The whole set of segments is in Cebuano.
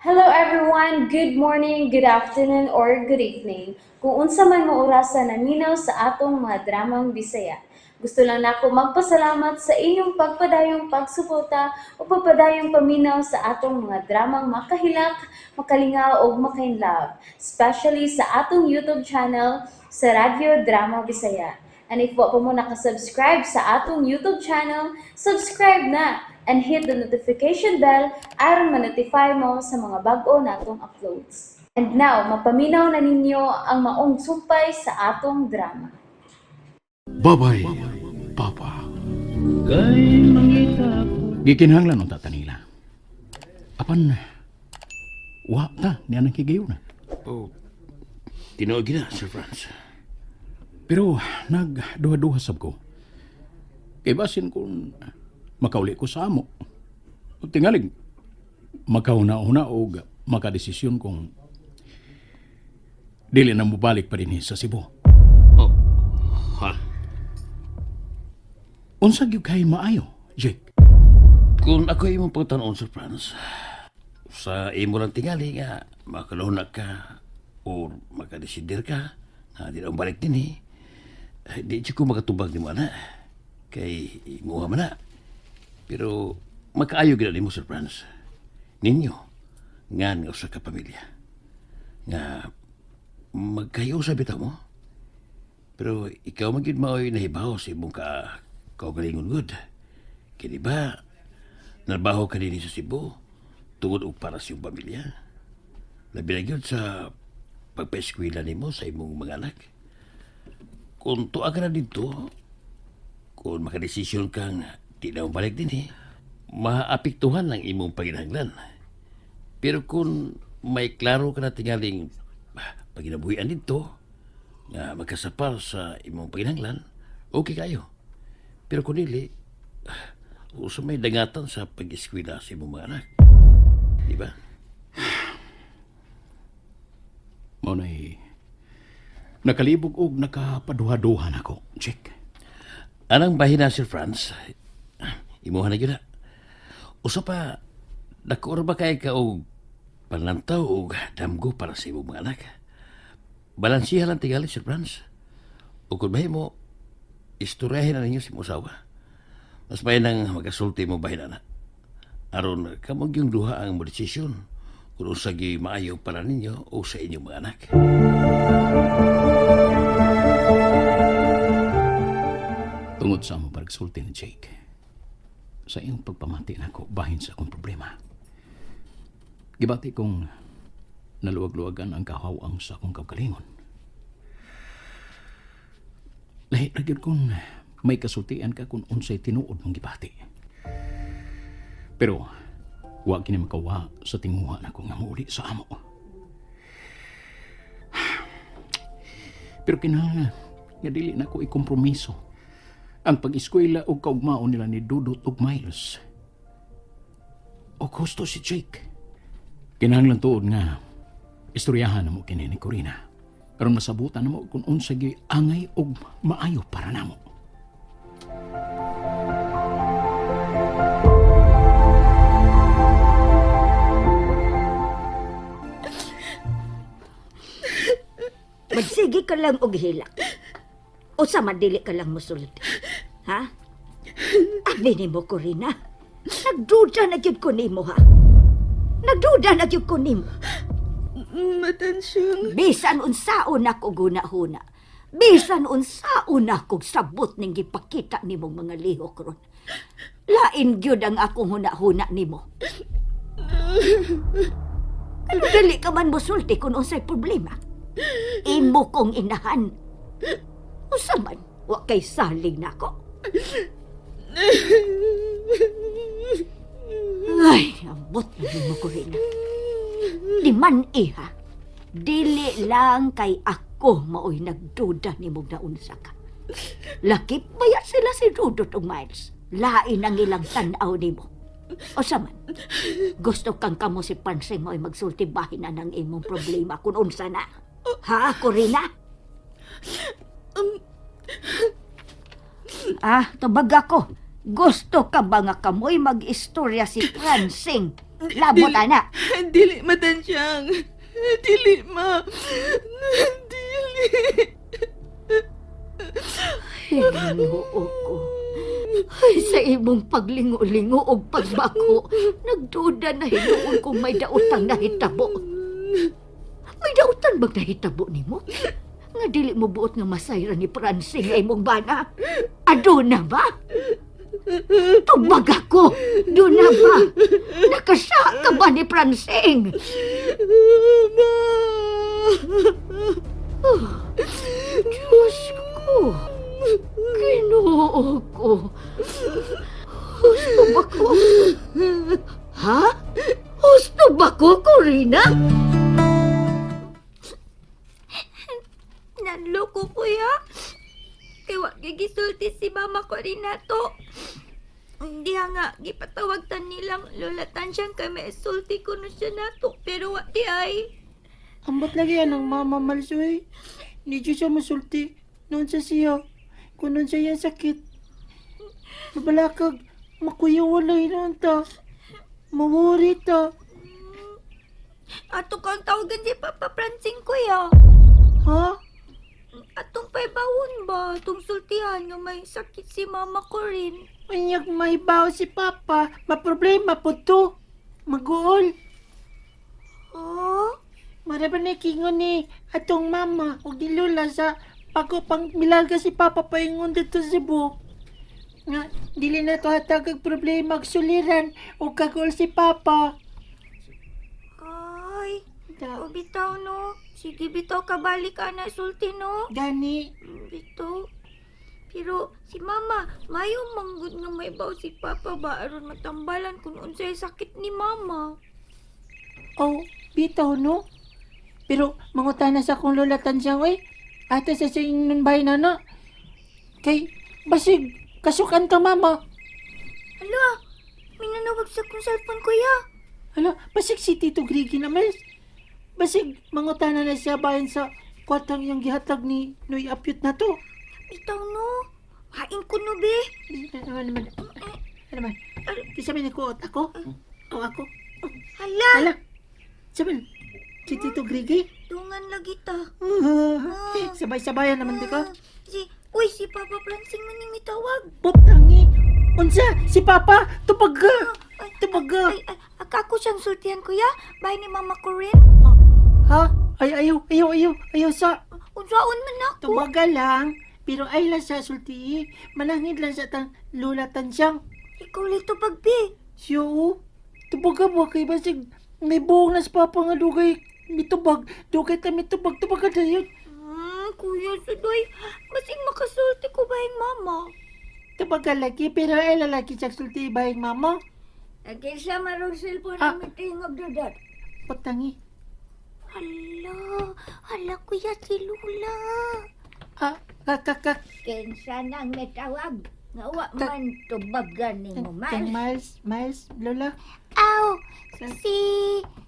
Hello everyone! Good morning, good afternoon, or good evening. Kung unsa man mo orasa naminaw sa atong mga dramang Bisaya. Gusto lang nako magpasalamat sa inyong pagpadayong pagsuporta o pagpadayong paminaw sa atong mga dramang makahilak, makalingaw ug makainlove, especially sa atong YouTube channel sa Radyo Drama Bisaya. And if wa pa mo nakasubscribe sa atong YouTube channel, subscribe na and hit the notification bell aron ma-notify mo sa mga bag-o natong uploads. And now, mapaminaw na ninyo ang maong sumpay sa atong drama. Babay, Papa. Gikinahanglan unta ta nila. Apan, wa ta niya nang higayuna. Oh, tinuod gina, Sir Franz. Pero nagduha-duha sab ko. Kay basin kung makauli ko sa amo. Tingalig, makauna-una og makadesisyon kung dili na mobalik pa dinhi sa Cebu. Oh, ha? Unsa gyud kay maayo, Jake? Kung ako imong pagtan-on, Sir Franz, sa imo lang tingali nga makaluna ka or makadesidir ka na di na balik din eh. Di siya ko makatubag nimo ana. Kay imuha man na. Pero makaayo gina nimo, Sir Franz. Ninyo, nga nga usa ka pamilya. Nga magkahiusa bitaw mo. Pero ikaw man gyud mao'y nahibaw sa imong ka kaugalingon gud. Kay di ba, narbaho ka dinhi sa Cebu tungod og para sa iyong pamilya. Labi na gyud sa pagpa-eskwela nimo sa imong mga anak. Kung tuwa ka na dito, kung makadesisyon kang di na balik dinhi, maapektuhan ang imong panginahanglan. Pero kung may klaro ka na tingaling paginabuhian dito, nga magkasapar sa imong panginahanglan, okay kayo. Pero kung dili, usa may dangatan sa pag-eskwela sa imong mga anak. Di ba? Mao na'y nakalibog og nakapaduha-duha nako, Jake. Anang bahin na, Sir Franz, imuha na gyud na. Usa pa, dako ra ba kay ka og panlantaw og damgo para sa imong mga anak? Balansiha lang tingali, Sir Franz. O kung mahimo, istoryahin na ninyo sa imong asawa. Mas may nang magasulti mo bahin na. Aron kamo gyung duha ang mo desisyon kung unsa gyud maayo para ninyo o sa inyong mga anak. Tungod sa among pagsulti ni Jake, sa iyong pagpamati nako bahin sa akong problema. Gibati kong naluwag-luwagan ang kahawang sa akong kaugalingon. Lahi ra gyud kung may kasultian ka kung unsay tinuod mong gibati. Pero wa kini makawa sa tinguha nako nga muuli sa amo. Pero kinahanglan nga dili nako ikompromiso ang pag-eskwela og kaugmaon nila ni Dudot ug Miles. Og husto si Jake. Kinahanglan tuod nga istoryahan namo kini ni Corina. Aron masabutan namo kung unsa gyud angay og maayo para namo. Magsige ka lang og hilak. Usa man dili ka lang musulti. Ha? Abi nimo Corina. Nagduda na gyud ko nimo ha. Nagduda na gyud ko nimo. Matansyong. Bisan unsaon ako guna-huna. Bisan unsaon ako sabot ning gipakita nimong mga lihok ron. Lain gyud ang akong huna-huna nimo. Ano dali ka man musulti kung unsay problema? Imo kong inahan. Usa man, wa kay salig nako. Ay, ambot na nimo ko rin. Di man iha. Dili lang kay ako maoy nagduda nimong naunsa ka. Lakip bayat sila si Dudot ug Miles. Lain ang ilang tan-aw nimo. O sa man, gusto kang kamo si Pansing mo'y magsulti bahin na ng imong problema kung unsa na. Ha, Corina? Ah, tubag ako. Gusto ka ba nga kamoy mag-istorya si Francing Labot ana. Dili, matansyang. Dili, ma. Dili. Ginoo ko. Ay, sa imong paglingo-lingo og pagbako, nagduda na hinuon kung may daotang nahitabo. May dautan bang nahitabo nimo? Nga dili mo buot nga masayra ni Francine nga imong bana? Aduna ba? Tubag ako! Doon na ba? Nakasa ka ba ni Francine? Ma. Diyos ko! Ginoo ko! Husto ba ko? Ha? Husto ba ko, Corina? Nanloko, kuya. Kay wa gigisulti si mama ko rin nato. Hindi nga, gipatawag tan nilang Lola Tansyang kay may sulti ko no siya nato. Pero wa di ay. Ambot lagi anong mama Malsoy. Hindi siya masulti. Noon sa siya. Kung noon siya sakit. Mabalakag. Makuyawalay noon ta. Mawari ta. Ato kang tawagan si Papa Francine, kuya. Ha? Atong paibawon ba? Atong sultihan nga may sakit si mama ko rin. Unyag mahibaw si Papa. Maproblema po to. Maguol. Oh? Mara ba na kingon ni atong mama o di lola sa pako pang milaga si Papa paingon dito sa Cebu. Nga, dili na to hatag ang problema og suliran o kagol si Papa. Ay, Da, o bitaw no. Sige bitaw kabalik ka na sulti no. gani, Bitaw. Pero si mama, mayo manggod nga may baw si papa ba aron matambalan kung unsay sakit ni mama. oh, bitaw no. Pero mangutana sa akong lola tansiyang oy. Ate sa siyang bahay na na. Kay, basig, kasukan ka mama. Hala, may nanawag sa kong cellphone kuya. Hala, basig si Tito Grigi na Miles. Basig, mangutana na siya bayan sa kwartang iyang gihatag ni Noy Apyot na to. Bitaw no. Hain ko no be. Ano naman, ano naman, Kisa may nagkuot ako? O ako? Hala, Hala, sabi, si Tito Grigi? dungan lagi ta. Sabay-sabayan naman di ka. Si, uy, si Papa Francine man yung mitawag. Putangi! Unsa? Si Papa? Tubaga! Ay, Tubaga! ay, ay, akako siyang sultihan kuya. Bahay ni Mama ko rin. Ha? Ay, ayaw, ayaw, ayaw, ayaw sa... Unsaon man ako. Tubaga lang. Pero ay lang sa sulti. Manangin lang sa tang lula tansyang. Ikaw lito pagbi. Siya o. Tubaga ba kay basig may buong na sa papa nga dugay mitubag. Dugay ta mitubag. Tubaga dayon. Kuya Sudoy, basig makasulti ko ba yung mama? Tubaga lagi. Pero ay lalaki siya sulti bahing mama. Kinsa marong cellphone Ah. ang mitingog dudot? Putangi. Hala, hala kuya si Lula. Ah, ka, ka, ka. Kinsa nang mitawag? Nga wa man tubagan nimo, Kang Miles. Miles, Miles, Lola. Aw, si,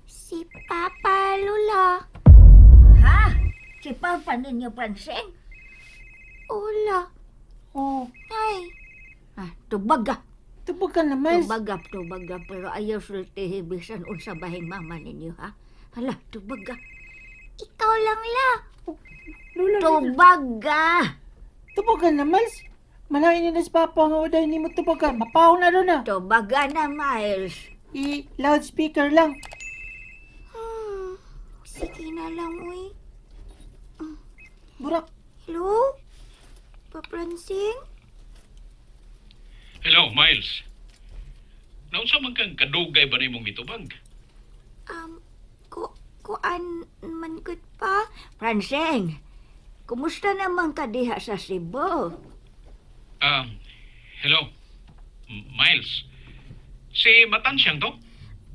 si Papa Lula. Ha? Si Papa ninyo, Francine? Ola, Oh, ay, Ah, tubaga. tubaga na Miles. Tubaga, tubaga. Pero ayaw sultihi bisan unsa bahing mama ninyo, ha? Hala, tubaga. ikaw lang la. Lola, Lola. Tubaga! Tubaga na Miles. Malain ni na si Papa nga uday ni mo tubaga. Mapaw na doon na. Tubaga na, Miles. I-loudspeaker lang. Sige na lang, uy. Burak. Hello? Papransing? Hello, Miles. Naunsa man kang kadugay ba nimong mitubag? Ku, kuan man gud pa. Francine, kumusta naman ka diha sa Cebu? Hello, Miles. Si Matansyang to?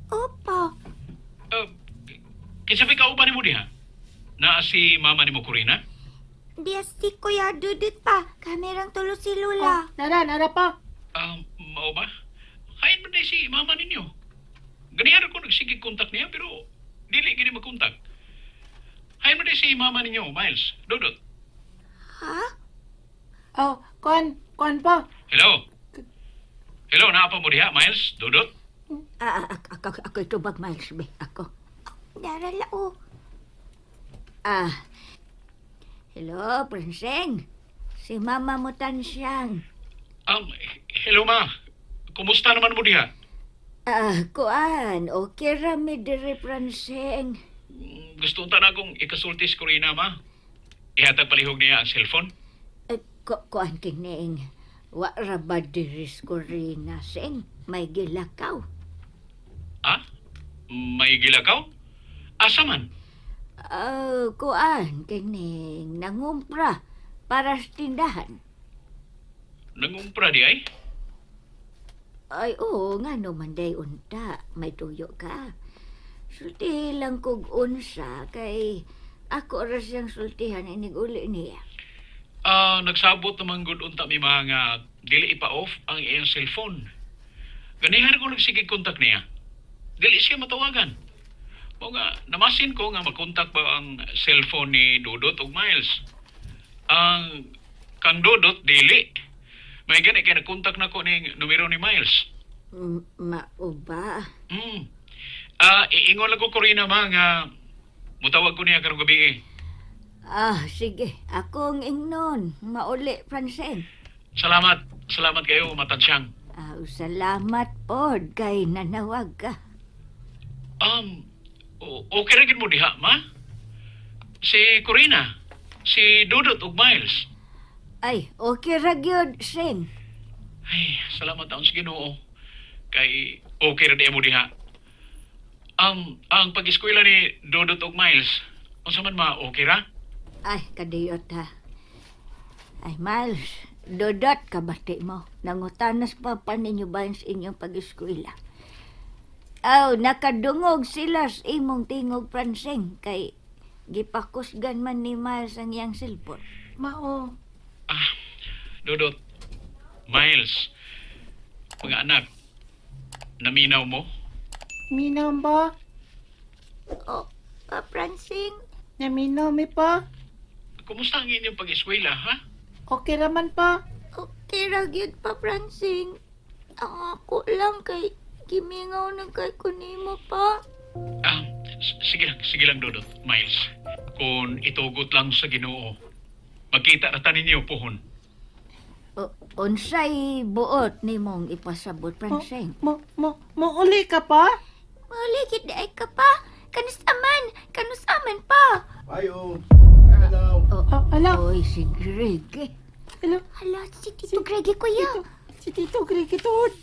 Opo. Kinsa may kauban nimo diha? Naa si mama nimo Corina? Diya si Kuya Dudut pa. Kamerang tulo si Lula. Oh, nara, nara pa. Mao ba? Kain man day si mama ninyo. Ganihan ko nagsige kontak niya pero dili gini magkontak. Hain man day si mama ninyo, Miles. Dudut. Ha? Oh, kuan, kuan pa. Hello. Hello, naa pa mo diha, Miles? Dudut? Ah, ah, ako, ako itubag, Miles, be. Ako. Darala o. Ah, hello, Prinseng. Si Mama mo tansyang. Hello ma. Kumusta naman mo diha? Ah, kuan, okay ra mi diri, Pranseng. Gusto unta na akong ikasulti si Corina, ma. Ihatag palihog niya ang cellphone. Eh, kuan kining. Wa ra ba diri si Corina, seng? May gilakaw. Ah? May gilakaw? Asa man? Ah, kuan kining nangumpra para sa tindahan. Nangumpra di ay? Ay, oo, nga no man day unta, may tuyo ka. Sulti lang kog unsa kay ako ra siyang sultihan inig uli niya. Ah, nagsabot naman gud unta mi mga dili ipa-off ang iyang cellphone. Ganihan ko nagsige kontak niya. Dili siya matawagan. Mao nga namasin ko nga makontak ba ang cellphone ni Dudot ug Miles. Ang kang Dudot dili. May gani kay nagkontak na ko ning numero ni Miles. Mao ba? Ah, iingon lang ko Corina ma nga mutawag ko niya karong gabi eh. Ah, sige. Akong ingnon. Mauli, Francine. Salamat. Salamat kayo, matansyang. Ah, salamat pod kay nanawag ka. Okay ra gid mo diha, ma? Si Corina, si Dudot ug Miles. Ay, okay ra gyud, Sing. Ay, salamat taon sa Ginoo. Kay okay ra di mo diha. Ang pag-eskwela ni Dudot ug Miles, unsa man ma okay ra? Ay, kadiyot ha. Ay, Miles, dodot kabati mo. Nangutanas pa ninyo ba sa inyong pag-eskwela? Aw, nakadungog sila sa imong tingog, Francine, kay gipakusgan man ni Miles ang iyang cellphone. Mao. Ah, Dudot, Miles, mga anak, naminaw mo? Minaw ba? O, pa Pransing. Naminaw mi pa? Kumusta ang inyong pag-eskwela, ha? Okay raman pa. Okay ra gyud pa Pransing. Ang ako lang kay gimingaw na kay kunimo pa. Ah, sige lang, Dudot, Miles. Kung itugot lang sa Ginoo, magkita na ta ninyo pohon. O, unsay buot nimong ipasabot, Francine? Mo uli ka pa? Muli gid ay ka pa. Kanus aman, kanus aman pa. Ayo. Hello. O, Ah, ala. Oy, si Greg. Eh. Hello, Hala, si Tito Greggy kuya. si Tito Greg ituod.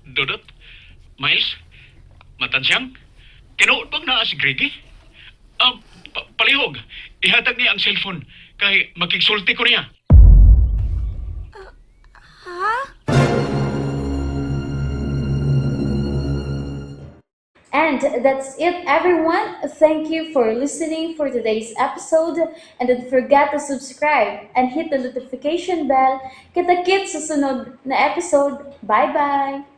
Dudot, Miles, matansyang, tinuod bang naa si Greggy? Palihog, ihatag niya ang cellphone kay makigsulti ko niya. Ha? And that's it, everyone. Thank you for listening for today's episode. And don't forget to subscribe and hit the notification bell. Kita-kits sa sunod na episode. Bye-bye!